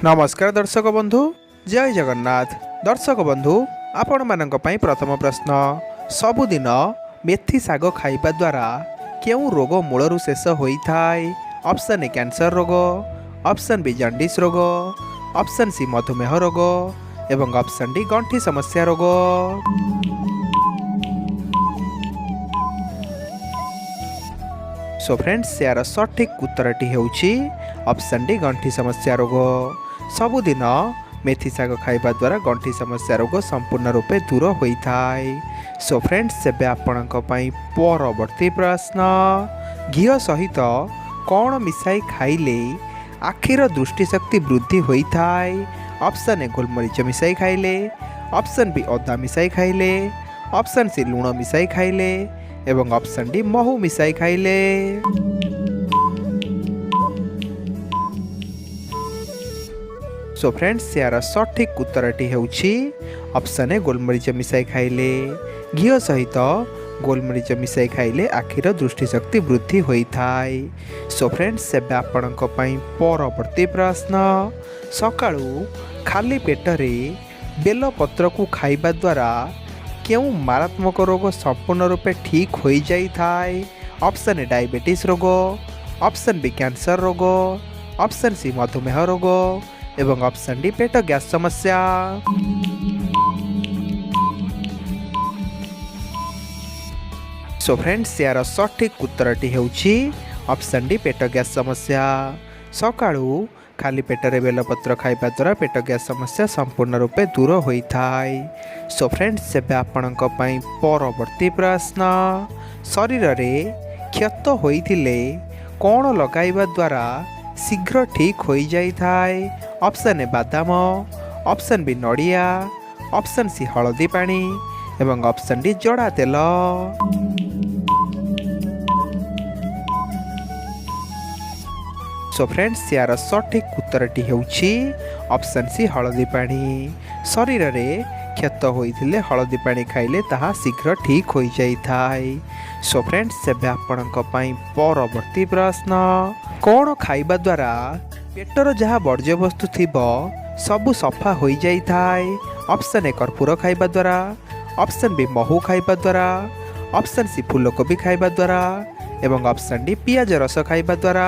ନମସ୍କାର ଦର୍ଶକ ବନ୍ଧୁ, ଜୟ ଜଗନ୍ନାଥ। ଦର୍ଶକ ବନ୍ଧୁ, ଆପଣମାନଙ୍କ ପାଇଁ ପ୍ରଥମ ପ୍ରଶ୍ନ: ସବୁଦିନ ମେଥି ଶାଗ ଖାଇବା ଦ୍ୱାରା କେଉଁ ରୋଗ ମୂଳରୁ ଶେଷ ହୋଇଥାଏ? ଅପସନ୍ ଏ କ୍ୟାନ୍ସର ରୋଗ, ଅପସନ୍ ବି ଜଣ୍ଡିସ୍ ରୋଗ, ଅପସନ୍ ସି ମଧୁମେହ ରୋଗ ଏବଂ ଅପସନ୍ ଡି ଗଣ୍ଠି ସମସ୍ୟା ରୋଗ। ସୋ ଫ୍ରେଣ୍ଡସ୍, ଏହାର ସଠିକ୍ ଉତ୍ତରଟି ହେଉଛି ଅପସନ୍ ଡି ଗଣ୍ଠି ସମସ୍ୟା ରୋଗ। ସବୁଦିନ ମେଥି ଶାଗ ଖାଇବା ଦ୍ୱାରା ଗଣ୍ଠି ସମସ୍ୟା ରୋଗ ସମ୍ପୂର୍ଣ୍ଣ ରୂପେ ଦୂର ହୋଇଥାଏ। ସୋ ଫ୍ରେଣ୍ଡସ୍, ଏବେ ଆପଣଙ୍କ ପାଇଁ ପରବର୍ତ୍ତୀ ପ୍ରଶ୍ନ: ଘିଅ ସହିତ କ'ଣ ମିଶାଇ ଖାଇଲେ ଆଖିର ଦୃଷ୍ଟିଶକ୍ତି ବୃଦ୍ଧି ହୋଇଥାଏ? ଅପସନ୍ ଏ ଗୋଲମରିଚ ମିଶାଇ ଖାଇଲେ, ଅପସନ୍ ବି ଅଦା ମିଶାଇ ଖାଇଲେ, ଅପସନ୍ ସି ଲୁଣ ମିଶାଇ ଖାଇଲେ ଏବଂ ଅପସନ୍ ଡି ମହୁ ମିଶାଇ ଖାଇଲେ। ସୋ ଫ୍ରେଣ୍ଡସ୍, ଏହାର ସଠିକ୍ ଉତ୍ତରଟି ହେଉଛି ଅପସନ୍ ଏ ଗୋଲମରିଚ ମିଶାଇ ଖାଇଲେ। ଘିଅ ସହିତ ଗୋଲମରିଚ ମିଶାଇ ଖାଇଲେ ଆଖିର ଦୃଷ୍ଟିଶକ୍ତି ବୃଦ୍ଧି ହୋଇଥାଏ। ସୋ ଫ୍ରେଣ୍ଡସ୍, ଏବେ ଆପଣଙ୍କ ପାଇଁ ପରବର୍ତ୍ତୀ ପ୍ରଶ୍ନ: ସକାଳୁ ଖାଲି ପେଟରେ ବେଲପତ୍ରକୁ ଖାଇବା ଦ୍ୱାରା କେଉଁ ମାରାତ୍ମକ ରୋଗ ସମ୍ପୂର୍ଣ୍ଣ ରୂପେ ଠିକ୍ ହୋଇଯାଇଥାଏ? ଅପସନ୍ ଏ ଡାଇବେଟିସ୍ ରୋଗ, ଅପସନ୍ ବି କ୍ୟାନ୍ସର ରୋଗ, ଅପସନ୍ ସି ମଧୁମେହ ରୋଗ ଏବଂ ଅପସନ୍ ଡି ପେଟ ଗ୍ୟାସ୍ ସମସ୍ୟା। ସୋ ଫ୍ରେଣ୍ଡସ୍, ଏହାର ସଠିକ୍ ଉତ୍ତରଟି ହେଉଛି ଅପସନ୍ ଡି ପେଟ ଗ୍ୟାସ୍ ସମସ୍ୟା। ସକାଳୁ ଖାଲି ପେଟରେ ବେଲପତ୍ର ଖାଇବା ଦ୍ୱାରା ପେଟ ଗ୍ୟାସ୍ ସମସ୍ୟା ସମ୍ପୂର୍ଣ୍ଣ ରୂପେ ଦୂର ହୋଇଥାଏ। ସୋ ଫ୍ରେଣ୍ଡସ୍, ଏବେ ଆପଣଙ୍କ ପାଇଁ ପରବର୍ତ୍ତୀ ପ୍ରଶ୍ନ: ଶରୀରରେ କ୍ଷତ ହୋଇଥିଲେ କ'ଣ ଲଗାଇବା ଦ୍ୱାରା ଶୀଘ୍ର ଠିକ୍ ହୋଇଯାଇଥାଏ? ଅପସନ୍ ଏ ବାଦାମ, ଅପସନ୍ ବି ନଡ଼ିଆ, ଅପସନ୍ ସି ହଳଦୀ ପାଣି ଏବଂ ଅପସନ୍ ଡି ଜଡ଼ା ତେଲ। ସୋ ଫ୍ରେଣ୍ଡସ୍, ଏହାର ସଠିକ୍ ଉତ୍ତରଟି ହେଉଛି ଅପସନ୍ ସି ହଳଦୀ ପାଣି। ଶରୀରରେ କ୍ଷତ ହୋଇଥିଲେ ହଳଦୀ ପାଣି ଖାଇଲେ ତାହା ଶୀଘ୍ର ଠିକ୍ ହୋଇଯାଇଥାଏ। ସୋ ଫ୍ରେଣ୍ଡସ୍, ଏବେ ଆପଣଙ୍କ ପାଇଁ ପରବର୍ତ୍ତୀ ପ୍ରଶ୍ନ: କ'ଣ ଖାଇବା ଦ୍ୱାରା ପେଟର ଯାହା ବର୍ଜ୍ୟବସ୍ତୁ ଥିବ ସବୁ ସଫା ହୋଇଯାଇଥାଏ? ଅପସନ୍ ଏ କର୍ପୂର ଖାଇବା ଦ୍ୱାରା, ଅପସନ୍ ବି ମହୁ ଖାଇବା ଦ୍ୱାରା, ଅପସନ୍ ସି ଫୁଲକୋବି ଖାଇବା ଦ୍ୱାରା ଏବଂ ଅପସନ୍ ଡି ପିଆଜ ରସ ଖାଇବା ଦ୍ୱାରା।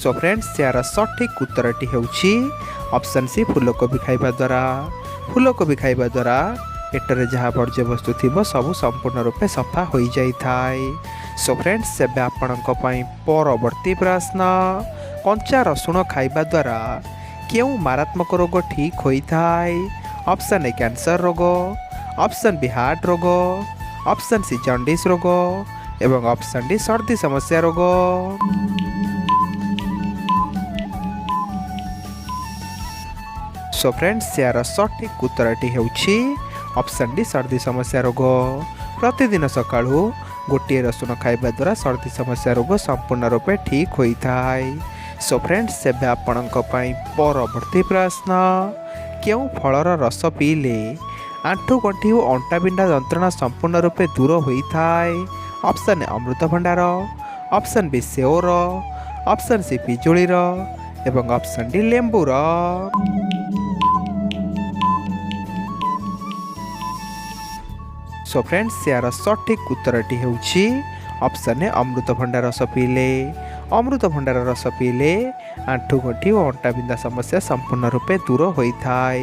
ସୋ ଫ୍ରେଣ୍ଡସ୍, ଏହାର ସଠିକ୍ ଉତ୍ତରଟି ହେଉଛି ଅପସନ୍ ସି ଫୁଲକୋବି ଖାଇବା ଦ୍ୱାରା। ଫୁଲକୋବି ଖାଇବା ଦ୍ୱାରା ପେଟରେ ଯାହା ବର୍ଜ୍ୟବସ୍ତୁ ଥିବ ସବୁ ସମ୍ପୂର୍ଣ୍ଣ ରୂପେ ସଫା ହୋଇଯାଇଥାଏ। ସୋ ଫ୍ରେଣ୍ଡସ୍, ଏବେ ଆପଣଙ୍କ ପାଇଁ ପରବର୍ତ୍ତୀ ପ୍ରଶ୍ନ: କଞ୍ଚା ରସୁଣ ଖାଇବା ଦ୍ୱାରା କେଉଁ ମାରାତ୍ମକ ରୋଗ ଠିକ୍ ହୋଇଥାଏ? ଅପସନ୍ ଏ କ୍ୟାନ୍ସର ରୋଗ, ଅପସନ୍ ବି ହାର୍ଟ ରୋଗ, ଅପସନ୍ ସି ଜଣ୍ଡିସ୍ ରୋଗ ଏବଂ ଅପସନ୍ ଡି ସର୍ଦ୍ଦି ସମସ୍ୟା ରୋଗ। ସୋ ଫ୍ରେଣ୍ଡସ୍, ଏହାର ସଠିକ୍ ଉତ୍ତରଟି ହେଉଛି ଅପସନ୍ ଡି ସର୍ଦ୍ଦି ସମସ୍ୟା ରୋଗ। ପ୍ରତିଦିନ ସକାଳୁ ଗୋଟିଏ ରସୁଣ ଖାଇବା ଦ୍ୱାରା ସର୍ଦ୍ଦି ସମସ୍ୟା ରୋଗ ସମ୍ପୂର୍ଣ୍ଣ ରୂପେ ଠିକ୍ ହୋଇଥାଏ। ସୋ ଫ୍ରେଣ୍ଡସ୍, ଏବେ ଆପଣଙ୍କ ପାଇଁ ପରବର୍ତ୍ତୀ ପ୍ରଶ୍ନ: କେଉଁ ଫଳର ରସ ପିଇଲେ ଆଣ୍ଠୁ ଗଣ୍ଠି ଓ ଅଣ୍ଟା ବିନ୍ଧା ଯନ୍ତ୍ରଣା ସମ୍ପୂର୍ଣ୍ଣ ରୂପେ ଦୂର ହୋଇଥାଏ? ଅପସନ୍ ଏ ଅମୃତଭଣ୍ଡାର, ଅପସନ୍ ବି ସେଓର, ଅପସନ୍ ସି ପିଜୁଳିର ଏବଂ ଅପସନ୍ ଡି ଲେମ୍ବୁର। ସୋ ଫ୍ରେଣ୍ଡସ୍, ଏହାର ସଠିକ୍ ଉତ୍ତରଟି ହେଉଛି ଅପସନ୍ ଏ ଅମୃତଭଣ୍ଡା ରସ ପିଇଲେ। ଅମୃତଭଣ୍ଡାର ରସ ପିଇଲେ ଆଣ୍ଠୁ ଗଣ୍ଠି ଓ ଅଣ୍ଟା ବିନ୍ଧା ସମସ୍ୟା ସମ୍ପୂର୍ଣ୍ଣ ରୂପେ ଦୂର ହୋଇଥାଏ।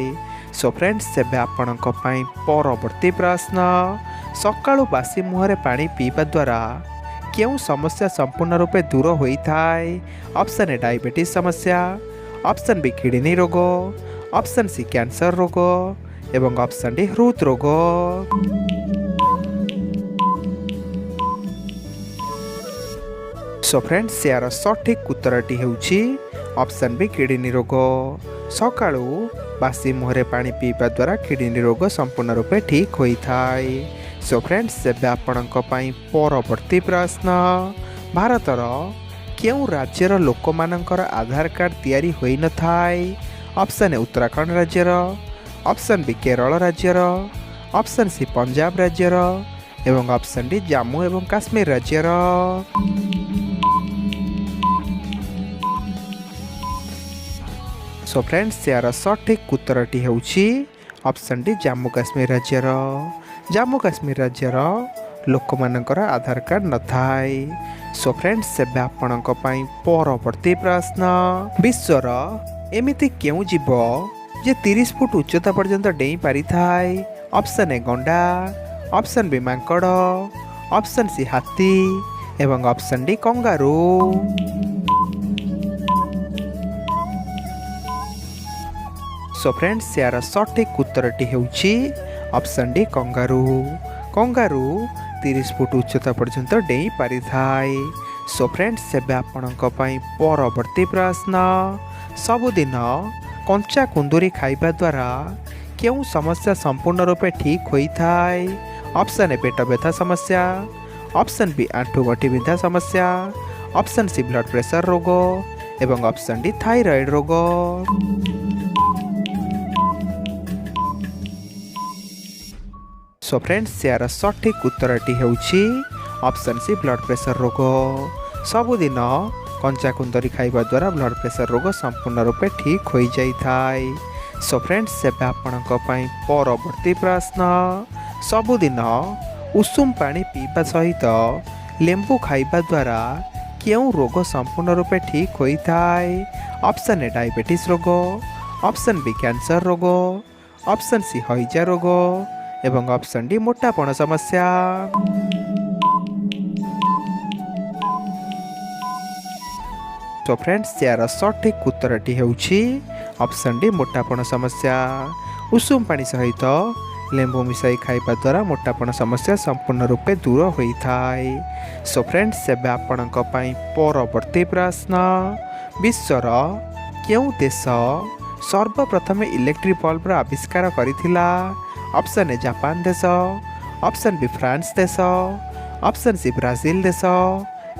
ସୋ ଫ୍ରେଣ୍ଡସ୍, ଏବେ ଆପଣଙ୍କ ପାଇଁ ପରବର୍ତ୍ତୀ ପ୍ରଶ୍ନ: ସକାଳୁ ବାସି ମୁହଁରେ ପାଣି ପିଇବା ଦ୍ୱାରା କେଉଁ ସମସ୍ୟା ସମ୍ପୂର୍ଣ୍ଣ ରୂପେ ଦୂର ହୋଇଥାଏ? ଅପସନ୍ ଏ ଡାଇବେଟିସ୍ ସମସ୍ୟା, ଅପସନ୍ ବି କିଡ଼ନୀ ରୋଗ, ଅପସନ୍ ସି କ୍ୟାନ୍ସର ରୋଗ ଏବଂ ଅପସନ୍ ଡି ହୃଦ୍ ରୋଗ। ସୋ ଫ୍ରେଣ୍ଡସ୍, ଏହାର ସଠିକ୍ ଉତ୍ତରଟି ହେଉଛି ଅପସନ୍ ବି କିଡ଼ନୀ ରୋଗ। ସକାଳୁ ବାସି ମୁହଁରେ ପାଣି ପିଇବା ଦ୍ୱାରା କିଡ଼ନୀ ରୋଗ ସମ୍ପୂର୍ଣ୍ଣ ରୂପେ ଠିକ୍ ହୋଇଥାଏ। ସୋ ଫ୍ରେଣ୍ଡସ୍, ଏବେ ଆପଣଙ୍କ ପାଇଁ ପରବର୍ତ୍ତୀ ପ୍ରଶ୍ନ: ଭାରତର କେଉଁ ରାଜ୍ୟର ଲୋକମାନଙ୍କର ଆଧାର କାର୍ଡ଼ ତିଆରି ହୋଇନଥାଏ? ଅପସନ୍ ଏ ଉତ୍ତରାଖଣ୍ଡ ରାଜ୍ୟର, ଅପସନ୍ ବି କେରଳ ରାଜ୍ୟର, ଅପସନ୍ ସି ପଞ୍ଜାବ ରାଜ୍ୟର ଏବଂ ଅପସନ୍ ଡି ଜାମ୍ମୁ ଏବଂ କାଶ୍ମୀର ରାଜ୍ୟର। ସୋ ଫ୍ରେଣ୍ଡସ୍, ଏହାର ସଠିକ୍ ଉତ୍ତରଟି ହେଉଛି ଅପସନ୍ ଡି, ଜାମ୍ମୁ କାଶ୍ମୀର ରାଜ୍ୟର। ଜାମ୍ମୁ କାଶ୍ମୀର ରାଜ୍ୟର ଲୋକମାନଙ୍କର ଆଧାର କାର୍ଡ଼ ନଥାଏ। ସୋ ଫ୍ରେଣ୍ଡସ୍, ଏବେ ଆପଣଙ୍କ ପାଇଁ ପରବର୍ତ୍ତୀ ପ୍ରଶ୍ନ। ବିଶ୍ୱର ଏମିତି କେଉଁ ଜୀବ ଯେ 30 ଫୁଟ ଉଚ୍ଚତା ପର୍ଯ୍ୟନ୍ତ ଡେଇଁ ପାରିଥାଏ? ଅପସନ୍ ଏ ଗଣ୍ଡା, ଅପସନ୍ ବି ମାଙ୍କଡ଼, ଅପସନ୍ ସି ହାତୀ ଏବଂ option D kangaroo. Show friends, ଏହାର ସଠିକ୍ ଉତ୍ତରଟି ହେଉଛି option D kangaroo. Kangaroo 30 foot ଉଚ୍ଚତା ପର୍ଯ୍ୟନ୍ତ ଡେଇଁ ପାରିଥାଏ। ସୋ ଫ୍ରେଣ୍ଡସ୍, ଏବେ ଆପଣଙ୍କ ପାଇଁ ପରବର୍ତ୍ତୀ ପ୍ରଶ୍ନ। ସବୁଦିନ କଞ୍ଚା କୁନ୍ଦୁରି ଖାଇବା ଦ୍ୱାରା କେଉଁ ସମସ୍ୟା ସମ୍ପୂର୍ଣ୍ଣ ରୂପେ ଠିକ୍ ହୋଇଥାଏ? ଅପସନ୍ ଏ ପେଟ ବ୍ୟଥା ସମସ୍ୟା, ଅପସନ୍ ବି ଆଣ୍ଠୁ ଗଣ୍ଠି ବିନ୍ଧା ସମସ୍ୟା, ଅପସନ୍ ସି ବ୍ଲଡ଼ ପ୍ରେସର ରୋଗ ଏବଂ ଅପସନ୍ ଡି ଥାଇରଏଡ଼୍ ରୋଗ। ସୋ ଫ୍ରେଣ୍ଡସ୍, ଏହାର ସଠିକ୍ ଉତ୍ତରଟି ହେଉଛି ଅପସନ୍ ସି ବ୍ଲଡ଼ ପ୍ରେସର ରୋଗ। ସବୁଦିନ କଞ୍ଚା କୁନ୍ଦରି ଖାଇବା ଦ୍ୱାରା ବ୍ଲଡ଼ ପ୍ରେସର ରୋଗ ସମ୍ପୂର୍ଣ୍ଣ ରୂପେ ଠିକ୍ ହୋଇଯାଇଥାଏ। ସୋ ଫ୍ରେଣ୍ଡସ୍, ଏବେ ଆପଣଙ୍କ ପାଇଁ ପରବର୍ତ୍ତୀ ପ୍ରଶ୍ନ। ସବୁଦିନ ଉଷୁମ ପାଣି ପିଇବା ସହିତ ଲେମ୍ବୁ ଖାଇବା ଦ୍ୱାରା କେଉଁ ରୋଗ ସମ୍ପୂର୍ଣ୍ଣ ରୂପେ ଠିକ୍ ହୋଇଥାଏ? ଅପସନ୍ ଏ ଡାଇବେଟିସ୍ ରୋଗ, ଅପସନ୍ ବି କ୍ୟାନ୍ସର ରୋଗ, ଅପସନ୍ ସି ହଇଜା ରୋଗ ଏବଂ ଅପସନ୍ ଡି ମୋଟାପଣ ସମସ୍ୟା। ସୋ ଫ୍ରେଣ୍ଡସ୍, ଏହାର ସଠିକ୍ ଉତ୍ତରଟି ହେଉଛି ଅପସନ୍ ଡି ମୋଟାପଣ ସମସ୍ୟା। ଉଷୁମ ପାଣି ସହିତ ଲେମ୍ବୁ ମିଶାଇ ଖାଇବା ଦ୍ୱାରା ମୋଟାପଣ ସମସ୍ୟା ସମ୍ପୂର୍ଣ୍ଣ ରୂପେ ଦୂର ହୋଇଥାଏ। ସୋ ଫ୍ରେଣ୍ଡସ୍, ଏବେ ଆପଣଙ୍କ ପାଇଁ ପରବର୍ତ୍ତୀ ପ୍ରଶ୍ନ। ବିଶ୍ୱର କେଉଁ ଦେଶ ସର୍ବପ୍ରଥମେ ଇଲେକ୍ଟ୍ରିକ୍ ବଲ୍ବର ଆବିଷ୍କାର କରିଥିଲା? ଅପସନ୍ ଏ ଜାପାନ ଦେଶ, ଅପସନ୍ ବି ଫ୍ରାନ୍ସ ଦେଶ, ଅପସନ୍ ସି ବ୍ରାଜିଲ ଦେଶ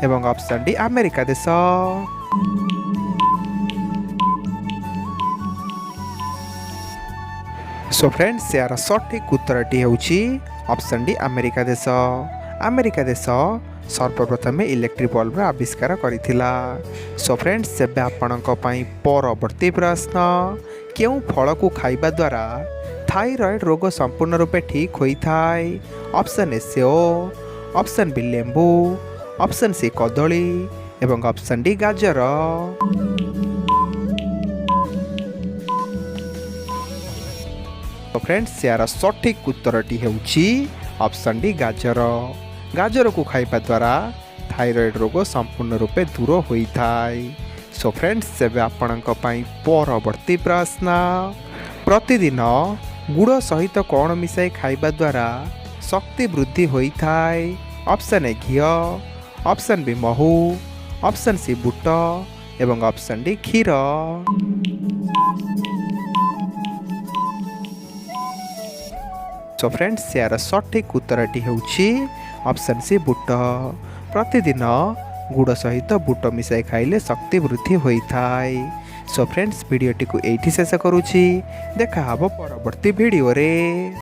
ଏବଂ ଅପସନ୍ ଡି ଆମେରିକା ଦେଶ। ସୋ ଫ୍ରେଣ୍ଡସ୍, ଏହାର ସଠିକ୍ ଉତ୍ତରଟି ହେଉଛି ଅପସନ୍ ଡି ଆମେରିକା ଦେଶ। ଆମେରିକା ଦେଶ ସର୍ବପ୍ରଥମେ ଇଲେକ୍ଟ୍ରିକ୍ ବଲ୍ବର ଆବିଷ୍କାର କରିଥିଲା। ସୋ ଫ୍ରେଣ୍ଡସ୍, ଏବେ ଆପଣଙ୍କ ପାଇଁ ପରବର୍ତ୍ତୀ ପ୍ରଶ୍ନ। କେଉଁ ଫଳକୁ ଖାଇବା ଦ୍ୱାରା ଥାଇରଏଡ଼୍ ରୋଗ ସମ୍ପୂର୍ଣ୍ଣ ରୂପେ ଠିକ୍ ହୋଇଥାଏ? ଅପସନ୍ ଏ ସେଓ, ଅପସନ୍ ବି ଲେମ୍ବୁ, ଅପସନ୍ ସି କଦଳୀ ଏବଂ ଅପସନ୍ ଡି ଗାଜର। ଫ୍ରେଣ୍ଡସ୍, ଏହାର ସଠିକ୍ ଉତ୍ତରଟି ହେଉଛି ଅପସନ୍ ଡି ଗାଜର। ଗାଜରକୁ ଖାଇବା ଦ୍ୱାରା ଥାଇରଏଡ଼୍ ରୋଗ ସମ୍ପୂର୍ଣ୍ଣ ରୂପେ ଦୂର ହୋଇଥାଏ। ସୋ ଫ୍ରେଣ୍ଡସ୍, ଏବେ ଆପଣଙ୍କ ପାଇଁ ପରବର୍ତ୍ତୀ ପ୍ରଶ୍ନ। ପ୍ରତିଦିନ ଗୁଡ଼ ସହିତ କ'ଣ ମିଶାଇ ଖାଇବା ଦ୍ୱାରା ଶକ୍ତି ବୃଦ୍ଧି ହୋଇଥାଏ? ଅପସନ୍ ଏ ଘିଅ, ଅପସନ୍ ବି ମହୁ, ଅପସନ୍ ସି ବୁଟ ଏବଂ ଅପସନ୍ ଡି କ୍ଷୀର। ସୋ ଫ୍ରେଣ୍ଡସ୍, ଏହାର ସଠିକ୍ ଉତ୍ତରଟି ହେଉଛି ଅପସନ୍ ସି ବୁଟ। ପ୍ରତିଦିନ ଗୁଡ଼ ସହିତ ବୁଟ ମିଶାଇ ଖାଇଲେ ଶକ୍ତି ବୃଦ୍ଧି ହୋଇଥାଏ। ସୋ ଫ୍ରେଣ୍ଡସ୍, ଭିଡ଼ିଓଟିକୁ ଏଇଠି ଶେଷ କରୁଛି। ଦେଖା ହେବ ପରବର୍ତ୍ତୀ ଭିଡ଼ିଓରେ।